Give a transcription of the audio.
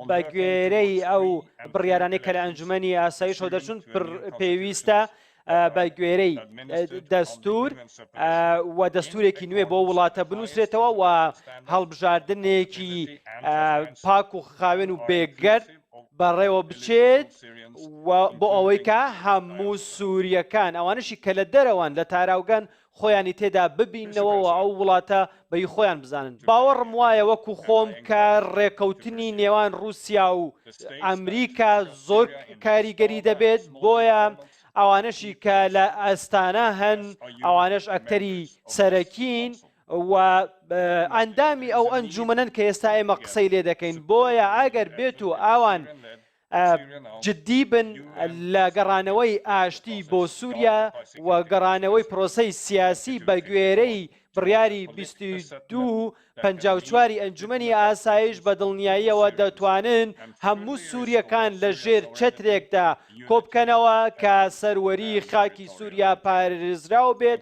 بە گوێرەی ئەو بڕیارانەی کە لە ئەنجومەنی ئاسایشەوە دەرچوون پێویستە بە گوێرەی دەستور و دەستورێکی نوێ بۆ وڵاتە بنووسرێتەوە و هەڵبژاردنێکی پاک و خاوێن و بێگەرد بەڕێوە بچێت بۆ ئەوەی کە هەموو سووریەکان ئەوانشی کە لە دەرەوەن لە تاراوگەن خۆیانی تێدا ببینەوە و ئەو وڵاتە بە هی خۆیان بزانن. باوەڕم وایە وەکو خۆم کە ڕێکەوتنی نێوان ڕووسیا و ئەمریکا زۆر کاریگەری دەبێت، بۆیە ئەوانەشی کە لە ئەستانە هەن ئەوانەش ئەکتەری سەرەکین و ئەندامی ئەو ئەنجومەنەن کە ئێستا ئێمە قسەی لێ دەکەین، بۆیە ئەگەر بێت و ئەوان جدی بن لە گەڕانەوەی ئاشتی بۆ سووریا و گەڕانەوەی پرۆسەی سیاسی بە گوێرەی بڕیاری 22 54 ئەنجومەنی ئاسایش بە دڵنیاییەوە دەتوانن هەموو سووریەکان لە ژێر چەترێکدا کۆبکەنەوە کە سەروەری خاکی سووریا پارێزراو بێت.